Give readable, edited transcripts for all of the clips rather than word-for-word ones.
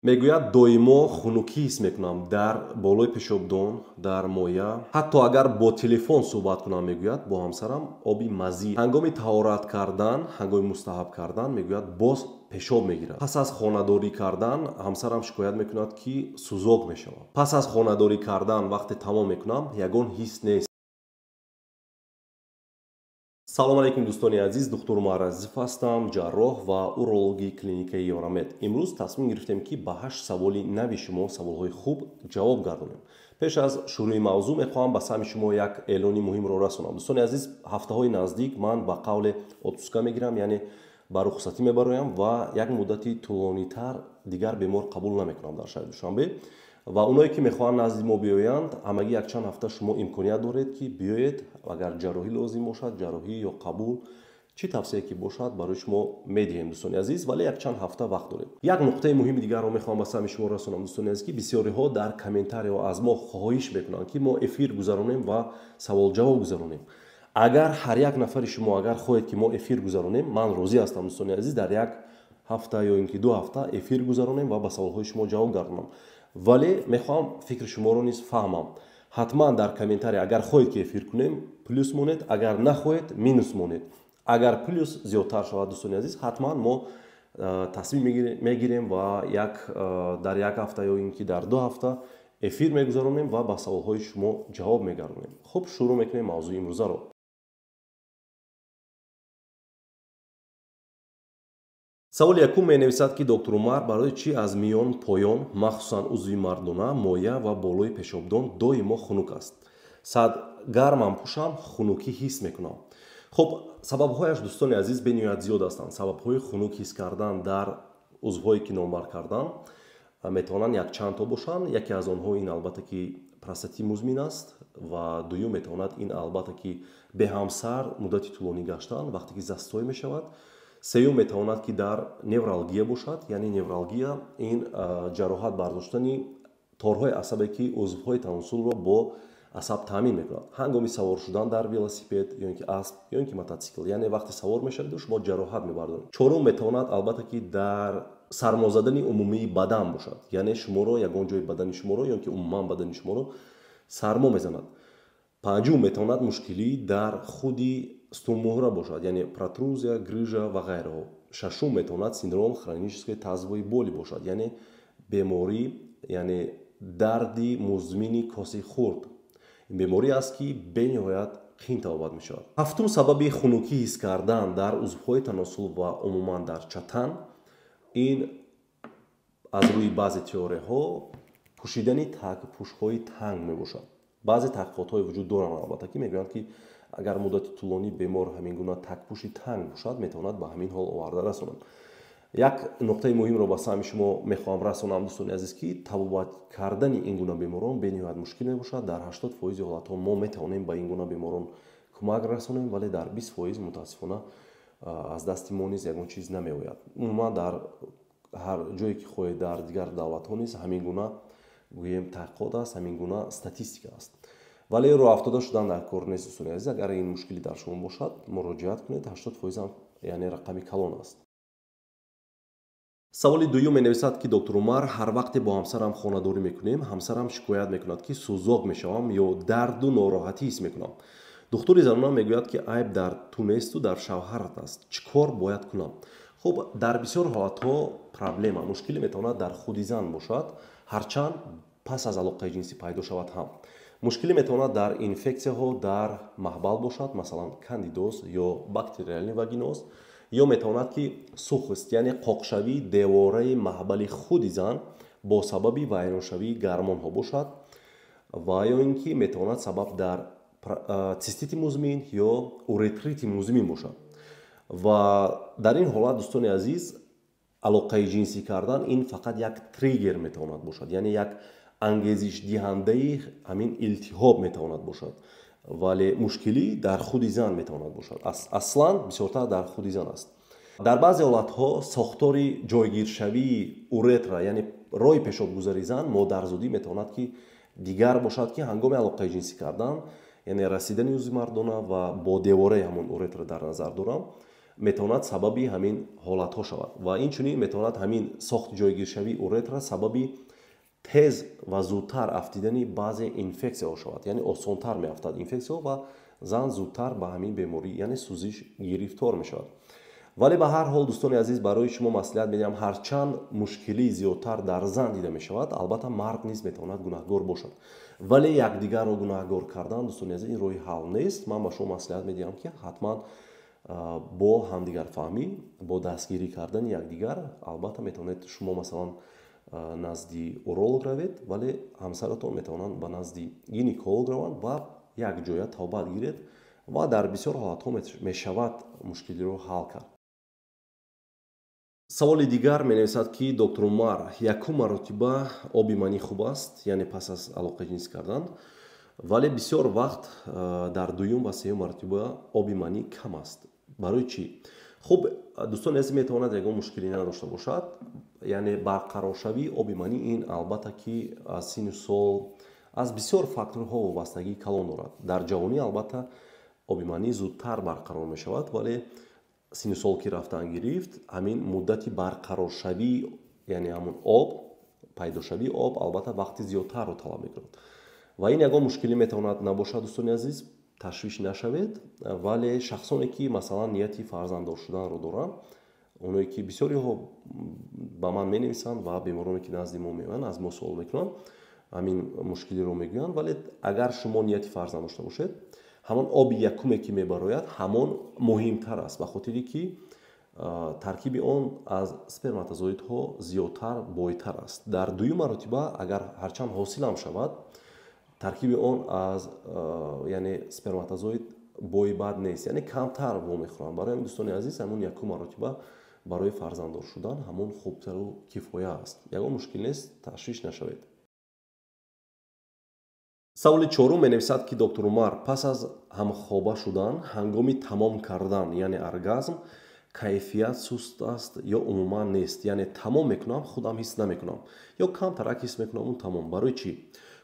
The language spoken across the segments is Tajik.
Мегӯяд, доимо хунукӣ ҳис мекунам дар болои пешобдон, дар моя. Ҳатто агар бо телефон суҳбат кунам, мегӯяд, бо ҳамсарам оби мазӣ. Ҳангоми таҳорат кардан, ҳангоми мустаҳаб кардан, мегӯяд, боз пешоб мегирад. Пас аз хонадорӣ кардан ҳамсарам шикоят мекунад, ки сӯзок мешавам. Пас аз хонадорӣ кардан вақте тамом мекунам, ягон ҳис нест. Салом алейкум, дӯстони азиз, духтур Умар Азизов ҳастам, ҷарроҳ ва урологи клиникаи Евромед. Имрӯз тасмим гирифтем, ки ба 8 саволи нави шумо саволҳои хуб ҷавоб гардонем. Пеш аз шурӯи мавзӯъ мехоҳам ба самъи шумо як эълони муҳимро расонам. Дӯстони азиз, ҳафтаҳои наздик ман ба қавле отпуска мегирам, яъне ба рухсатӣ мебароям ва як муддати тӯлонитар дигар бемор қабул намекунам дар шаҳри Душанбе. Ва оное ки мехоҳанд назди мо биёянд, ҳамагӣ якчанд ҳафта шумо имконият доред, ки биёед. Агар ҷарроҳӣ лозим бошад, ҷарроҳӣ ё қабул, чӣ тавсия ки бошад, барои шумо медиҳем, дӯстони азиз, вале якчанд ҳафта вақт дорем. Як нуқтаи муҳими дигарро мехоҳам ба самъи шумо расонам, дӯстони азиз, ки бисёриҳо дар комментариҳо аз мо хоҳиш мекунанд, ки мо эфир гузаронем ва саволҷавоб гузаронем. Агар ҳар як нафари шумо агар хоҳед, ки мо эфир гузаронем, ман розӣ ҳастам, дӯстони азиз, дар як ҳафта ё ин ки 2 ҳафта эфир гузаронем ва ба саволҳои шумо ҷавоб гардонам. Вале мехоҳам фикри шуморо низ фаҳмам. Ҳатман дар комментария агар хоҳед, ки эфир кунем, плюс монед, агар нахоҳед, минус монед. Агар плюс зиёдтар шавад, дӯстони азиз, ҳатман мо тасмим мегирем ва дар як ҳафта ё ин ки дар 2 ҳафта эфир мегузаронем ва ба саволҳои шумо ҷавоб мегардонем. Хуб, шурӯъ мекунем мавзӯи имрӯзаро. Саволи якум менависад, ки доктор Умар, барои чӣ аз миён поён, махсусан узви мардона, моя ва болои пешобдон доимо хунук аст? Сад гармам пӯшам, хунукӣ ҳис мекунам. Хуб, сабабҳояш, дӯстони азиз, бениҳоят зиёд ҳастанд. Сабабҳои хунук ҳис кардан дар узвҳое ки номбар кардан метавонанд якчанд то бошанд. Яке аз онҳо ин албатта ки простати музмин аст ва дуюм метавонад ин албатта ки беҳамсар муддати тӯлонӣ гаштан, вақте ки застой мешавад. Сеюм метавонад ки дар невралгия бошад, яъне невралгия ин ҷароҳат бардоштани торҳои асабе, ки узвҳои таносулро бо асаб таъмин мекунад. Ҳангоми савор шудан дар велосипед ё ин ки асп ё ин ки мототсикл, яъне вақте савор мешавед, шумо ҷароҳат мебардоред. Чорум метавонад албатта ки дар сармозадани умумии бадан бошад, яъне шуморо ягон ҷои бадани шуморо ё ин ки умуман бадани шуморо сармо мезанад. Панҷум метавонад мушкилӣ дар худи стунмуҳра бошад, яъне протрузия, грыжа ва ғайраҳо. Шашум метавонад синдром хронической тазовой боли бошад, яъне беморӣ, яъне дарди музмини коси хурд. Ин беморӣ аст, ки бениҳоят қин табобат мешавад. Ҳафтум сабаби хунукӣ ҳис кардан дар узвҳои таносул ва умуман дар чатан ин аз рӯи баъзе теорияҳо пӯшидани тагпӯшҳои танг мебошад. Баъзе таҳқиқотҳое вуҷуд доранд, албатта, ки мегӯянд, ки агар муддати тӯлонӣ бемор ҳамин гуна тагпӯши танг бошад, метавонад ба ҳамин ҳол оварда расонад. Як нуқтаи муҳимро ба самъи шумо мехоҳам расонам, дӯстони азиз, ки табобат кардани ин гуна беморон бениҳоят мушкил мебошад. Дар 80% ҳолатҳо мо метавонем ба ин гуна беморон кӯмак расонем, вале дар 20% мутаассифона аз дасти мо низ ягон чиз намеояд. Умуман дар ҳар ҷое ки хоҳед, дар дигар давлатҳо низ ҳамин гуна гӯем таҳқиқот аст, ҳамин гуна статистика аст. Вале роҳ афтода шудан дар кор нест, дӯстони азиз. Агар ин мушкилӣ дар шумо бошад, муроҷиат кунед. 80% ҳам яъне рақами калон аст. Саволи дуюм менависад, ки доктор Умар, ҳар вақте бо ҳамсарам хонадорӣ мекунем, ҳамсарам шикоят мекунад, ки сӯзок мешавам ё дарду нороҳатӣ ҳис мекунам. Духтури занона мегӯяд, ки айб дар ту несту дар шавҳарат аст. Чӣ кор бояд кунам? Хуб, дар бисёр ҳолатҳо проблема, мушкиле метавонад дар худи зан бошад, ҳарчанд пас аз алоқаи ҷинсӣ пайдо шавад ҳам. Мушкиле метавонад дар инфексияҳо дар маҳбал бошад, масалан кандидоз ё бактериальный вагиноз, ё метавонад ки сухость, яъне қоқшавии девораи маҳбали худи зан бо сабаби вайроншавии гармонҳо бошад, ва ё ин ки метавонад сабаб дар цистити музмин ё уретрити музмин бошад. Ва дар ин ҳолат, дӯстони азиз, алоқаи ҷинсӣ кардан ин фақат як триггер метавонад бошад, яъне як ангезишдиҳандаи ҳамин илтиҳоб метавонад бошад, вале мушкилӣ дар худи зан метавонад бошад. Аслан бисёртар дар худи зан аст. Дар баъзе ҳолатҳо сохтори ҷойгиршавии уретра, яъне роҳи пешобгузари зан, модарзодӣ метавонад ки дигар бошад, ки ҳангоми алоқаи ҷинсӣ кардан, яъне расидани узви мардона ва бо девораи ҳамон уретра дар назар дорам, метавонад сабаби ҳамин ҳолатҳо шавад ва инчунин метавонад ҳамин сохти ҷойгиршавии уретра сабаби тез ва зудтар афтидани баъзе инфексияҳо шавад, яъне осонтар меафтад инфексияҳо ва зан зудтар ба ҳамин беморӣ, яъне сӯзиш гирифтор мешавад. Вале ба ҳар ҳол, дӯстони азиз, барои шумо маслиҳат медиҳам, ҳарчанд мушкилии зиёдтар дар зан дида мешавад, албатта мард низ метавонад гунаҳгор бошад, вале якдигарро гунаҳгор кардан, дӯстони азиз, ин роҳи ҳал нест. Ман ба шумо маслиҳат медиҳам, ки ҳатман бо ҳамдигарфаҳмӣ, бо дастгирӣ кардани якдигар, албатта метавонед шумо, масалан, назди уролог равед, вале ҳамсаратон метавонанд ба назди гинеколог раванд ва якҷоя табобат гиред ва дар бисёр ҳолатҳо мешавад мушкилиро ҳал кард. Саволи дигар менависад, ки доктор Умар, якум маротиба оби манӣ хуб аст, яъне пас аз алоқаи ҷинсӣ кардан, вале бисёр вақт дар дуюм ва сеюм маротиба оби манӣ кам аст. Барои чӣ? Хуб, дӯстони азиз, метавонад ягон мушкилӣ надошта бошад, яъне барқароршавии оби манӣ ин албатта ки аз синну сол, аз бисёр факторҳо вобастагии калон дорад. Дар ҷавонӣ албатта оби манӣ зудтар барқарор мешавад, вале синну сол ки рафтан гирифт, ҳамин муддати барқароршавӣ, яъне ҳамун об пайдошавии об, албатта вақти зиёдтарро талаб мекунад ва ин ягон мушкилӣ метавонад набошад. Дӯстони азиз, ташвиш нашавед. Вале шахсоне ки, масалан, нияти фарзанддор шуданро доранд, оное ки бисёриҳо ба ман менависанд ва бемороне ки назди мо меоянд, аз мо суол мекунанд, ҳамин мушкилиро мегӯянд. Вале агар шумо нияти фарзанд дошта бошед, ҳамон оби якуме ки мебарояд, ҳамон муҳимтар аст, ба хотире ки таркиби он аз сперматозоидҳо зиёдтар, бойтар аст. Дар дуюм маротиба агар ҳарчанд ҳосилам шавад, таркиби он аз, яъне сперматозоид бои бад нест, яъне камтар вомехӯранд. Барои ҳамин, дӯстони азиз, ҳамон якум маротиба барои фарзанддор шудан ҳамон хубтару кифоя аст. Ягон мушкил нест, ташвиш нашавед. Саволи чорум менависад, ки доктор Умар, пас аз ҳамхоба шудан, ҳангоми тамом кардан, яъне оргазм, кайфият суст аст ё умуман нест, яъне тамом мекунам, худам ҳис намекунам ё камтарак ҳис мекунам, он тамом. Барои чӣ?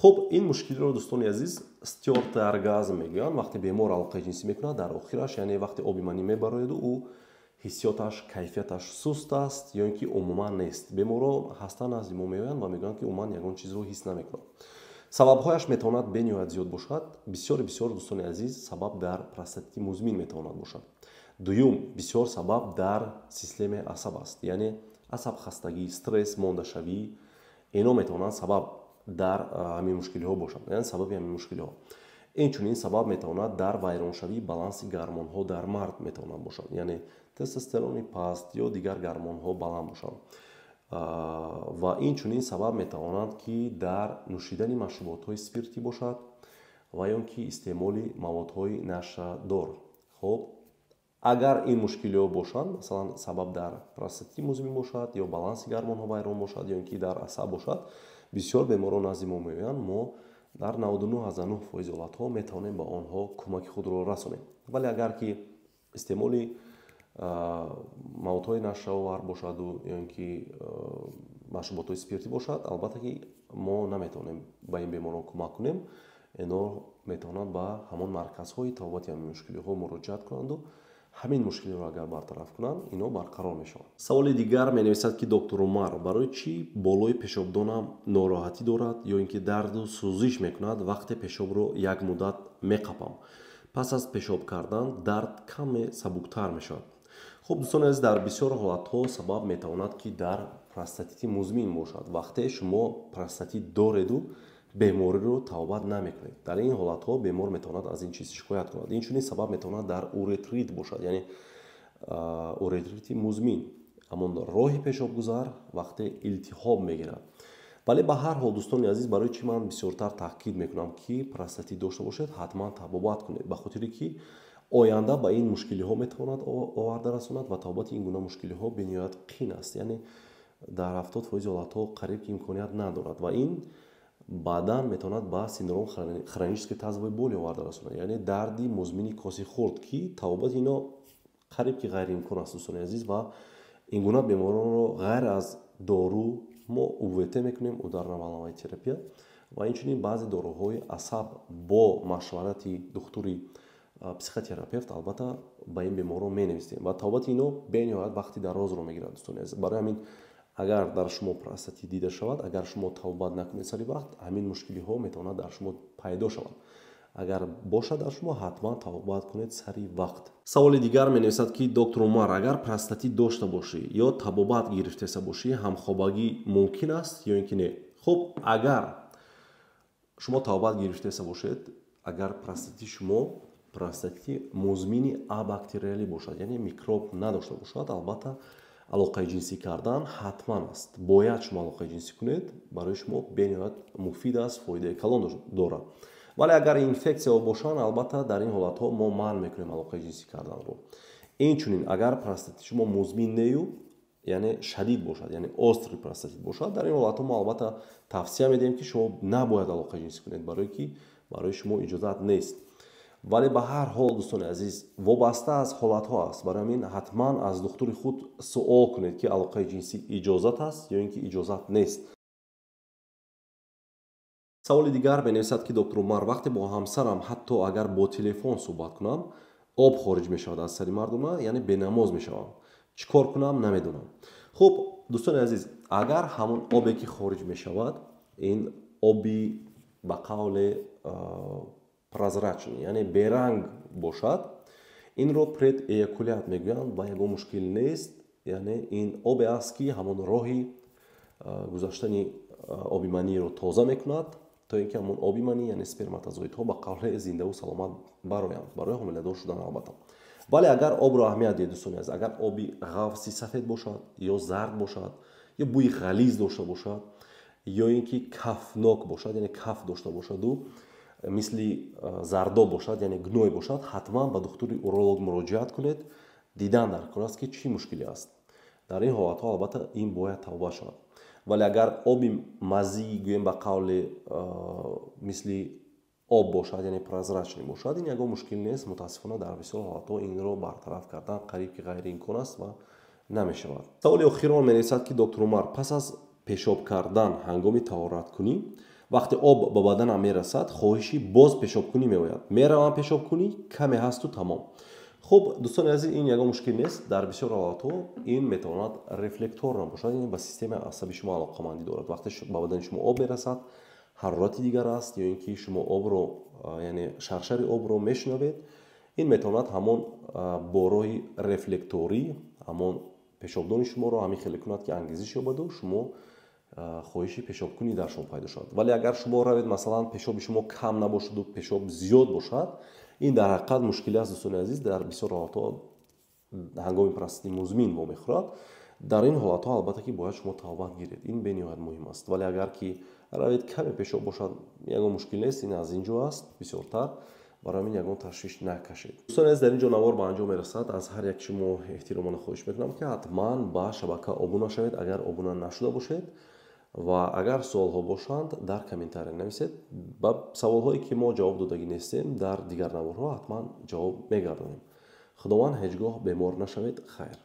Хуб, ин мушкилиро, дӯстони азиз, стёртый оргазм мегӯянд. Вақте бемор алоқаи ҷинсӣ мекунад, дар охираш, яъне вақте оби манӣ мебарояду, ӯ ҳиссиёташ, кайфияташ суст аст ё ин ки умуман нест. Беморон ҳастанд, назди мо меоянд ва мегӯянд, ки умуман ягон чизро ҳис намекунам. Сабабҳояш метавонад бениҳоят зиёд бошад. Бисёри бисёр, дӯстони азиз, сабаб дар простатити музмин метавонад бошад. Дуюм, бисёр сабаб дар системаи асаб аст, яъне асабхастагӣ, стресс, мондашавӣ, ино метавонанд сабаб дар ҳамин мушкилиҳо бошанд, яъне сабаби ҳамин мушкилиҳо. Инчунин сабаб метавонад дар вайроншавии баланси гармонҳо дар мард метавонад бошад, яъне тестостерони паст ё дигар гармонҳо баланд бошанд. Ва инчунин сабаб метавонанд, ки дар нӯшидани машруботҳои спиртӣ бошад ва ё ки истеъмоли маводҳои нашадор. Хуб, агар ин мушкилиҳо бошанд, масалан, сабаб дар простатити музмин бошад ё баланси гармонҳо вайрон бошад ё ин ки дар асаб бошад, бисёр беморон назди мо меоянд, мо дар 99,9% ҳолатҳо метавонем ба онҳо кӯмаки худро расонем. Вале агар ки истеъмоли маводҳои нашаовар бошаду ё ин ки машруботҳои спиртӣ бошад, албатта ки мо наметавонем ба ин беморон кӯмак кунем. Ино метавонанд ба ҳамон марказҳои табобати ҳамин мушкилиҳо муроҷиат кунанду ҳамин мушкилиро агар бартараф кунанд, ино барқарор мешаванд. Саволи дигар менависад, ки доктор Умар, барои чӣ болои пешобдонам нороҳатӣ дорад ё ин ки дарду сӯзиш мекунад, вақте пешобро як муддат меқапам? Пас аз пешоб кардан дард каме сабуктар мешавад. Хуб, дӯстони азиз, дар бисёр ҳолатҳо сабаб метавонад, ки дар простатити музмин бошад. Вақте шумо простатит дореду бемориро табобат намекунед, дар ин ҳолатҳо бемор метавонад аз ин чиз шикоят кунад. Инчунин сабаб метавонад дар уретрит бошад, яъне уретрити музмин, ҳамон роҳи пешобгузар вақте илтиҳоб мегирад. Вале ба ҳар ҳол, дӯстони азиз, барои чӣ ман бисёртар таъкид мекунам, ки простатит дошта бошед, ҳатман табобат кунед? Ба хотире ки оянда ба ин мушкилиҳо метавонад оварда расонад ва табобати ин гуна мушкилиҳо бениҳоят қин аст, яъне дар 70% ҳолатҳо қариб ки имконият надорад ва ин баъдан метавонад ба синдром хронической тазовой боли оварда расонад, яъне дарди музмини коси хурд, ки табобати ино қариб ки ғайриимкон аст, дӯстони азиз. Ва ин гуна беморонро ғайр аз дору мо УВТ мекунем, ударно-волновая терапия, ва инчунин баъзе доруҳои асаб бо машварати духтури психотерапевт албатта ба ин беморон менависем ва табобати ино бениҳоят вақти дарозро мегирад, дӯстони азиз. Барои ҳамин агар дар шумо простатит дида шавад, агар шумо табобат накунед сари вақт, ҳамин мушкилиҳо метавонад дар шумо пайдо шавад. Агар бошад дар шумо, ҳатман табобат кунед сари вақт. Саволи дигар менависад, ки доктор Умар, агар простатит дошта бошӣ ё табобат гирифтеса бошӣ, ҳамхобагӣ мумкин аст ё ин ки не? Хуб, агар шумо табобат гирифтеса бошед, агар простатити шумо простатити музмини абактериалӣ бошад, яъне микроб надошта бошад, албатта алоқаи ҷинсӣ кардан ҳатман аст. Бояд шумо алоқаи ҷинсӣ кунед, барои шумо бениҳоят муфид аст, фоидаи калон дорад. Вале агар инфексияҳо бошанд, албатта дар ин ҳолатҳо мо манъ мекунем алоқаи ҷинсӣ карданро. Инчунин агар простатити шумо музмин нею, яъне шадид бошад, яъне острый простатит бошад, дар ин ҳолатҳо мо албатта тавсия медиҳем, ки шумо набояд алоқаи ҷинсӣ кунед, барое ки барои шумо иҷозат нест. Вале ба ҳар ҳол, дӯстони азиз, вобаста аз ҳолатҳо аст. Барои ҳамин ҳатман аз духтури худ суол кунед, ки алоқаи ҷинсӣ иҷозат аст ё ин ки иҷозат нест. Саволи дигар менависад, ки доктор Умар, вақте бо ҳамсарам ҳатто агар бо телефон суҳбат кунам, об хориҷ мешавад аз сари мардума, яъне бенамоз мешавам. Чӣ кор кунам, намедонам. Хуб, дӯстони азиз, агар ҳамон обе ки хориҷ мешавад, ин оби ба қавле прозрачный, яъне беранг бошад, инро предэякулят мегӯянд ва ягон мушкил нест. Яъне ин обе аст, ки ҳамон роҳи гузаштани оби маниро тоза мекунад, то ин ки ҳамон оби манӣ, яъне сперматозоидҳо, ба қавле зиндаву саломат бароянд барои ҳомиладор шудан албатта. Вале агар обро аҳамият диҳед, дӯстони азиз, агар оби ғафси сафед бошад ё зард бошад, ё бӯи ғализ дошта бошад, ё ин ки кафнок бошад, яъне каф дошта бошаду мисли зардоб бошад, яъне гной бошад, ҳатман ба духтури уролог муроҷиат кунед. Дидан дар кор аст, ки чӣ мушкиле аст. Дар ин ҳолатҳо албатта ин бояд табобат шавад. Вале агар оби мазӣ, гӯем, ба қавле мисли об бошад, яъне прозрачный бошад, ин ягон мушкил нест. Мутаассифона, дар бисёр ҳолатҳо инро бартараф кардан қариб ки ғайриимкон аст ва намешавад. Саволи охирон менависад, ки доктор Умар, пас аз пешоб кардан ҳангоми таҳораткунӣ, вақте об ба баданам мерасад, хоҳиши боз пешобкунӣ меояд. Меравам пешобкунӣ, каме ҳасту тамом. Хуб, дӯстони азиз, ин ягон мушкил нест. Дар бисёр ҳолатҳо ин метавонад рефлекторно бошад, яъне ба системаи асаби шумо алоқамандӣ дорад. Вақте ба бадани шумо об мерасад, ҳарорати дигар аст ё ин ки шумо обро, яъне шаршари обро мешунавед, ин метавонад ҳамон бо роҳи рефлекторӣ ҳамон пешобдони шуморо ҳамин хеле кунад, ки ангезиш ёбаду шумо хоҳиши пешобкунӣ дар шумо пайдо шавад. Вале агар шумо равед, масалан, пешоби шумо кам набошаду пешоб зиёд бошад, ин дар ҳақиқат мушкиле аст, дӯстони азиз. Дар бисёр ҳолатҳо ҳангоми простатити музмин вомехӯрад. Дар ин ҳолатҳо албатта ки бояд шумо табобат гиред, ин бениҳоят муҳим аст. Вале агар ки равед, каме пешоб бошад, ягон мушкил нест, ин аз ин ҷо аст бисёртар. Барои ҳамин ягон ташвиш накашед. Дӯстони азиз, дар ин ҷо навор ба анҷом мерасад. Аз ҳар як шумо эҳтиромона хоҳиш мекунам, ки ҳатман ба шабака обуна шавед, агар обуна нашуда бошед, ва агар суолҳо бошанд, дар комментария нависед. Ба саволҳое ки мо ҷавоб додагӣ нестем, дар дигар наворҳо ҳатман ҷавоб мегардонем. Худованд, ҳеҷ гоҳ бемор нашавед. Хайр.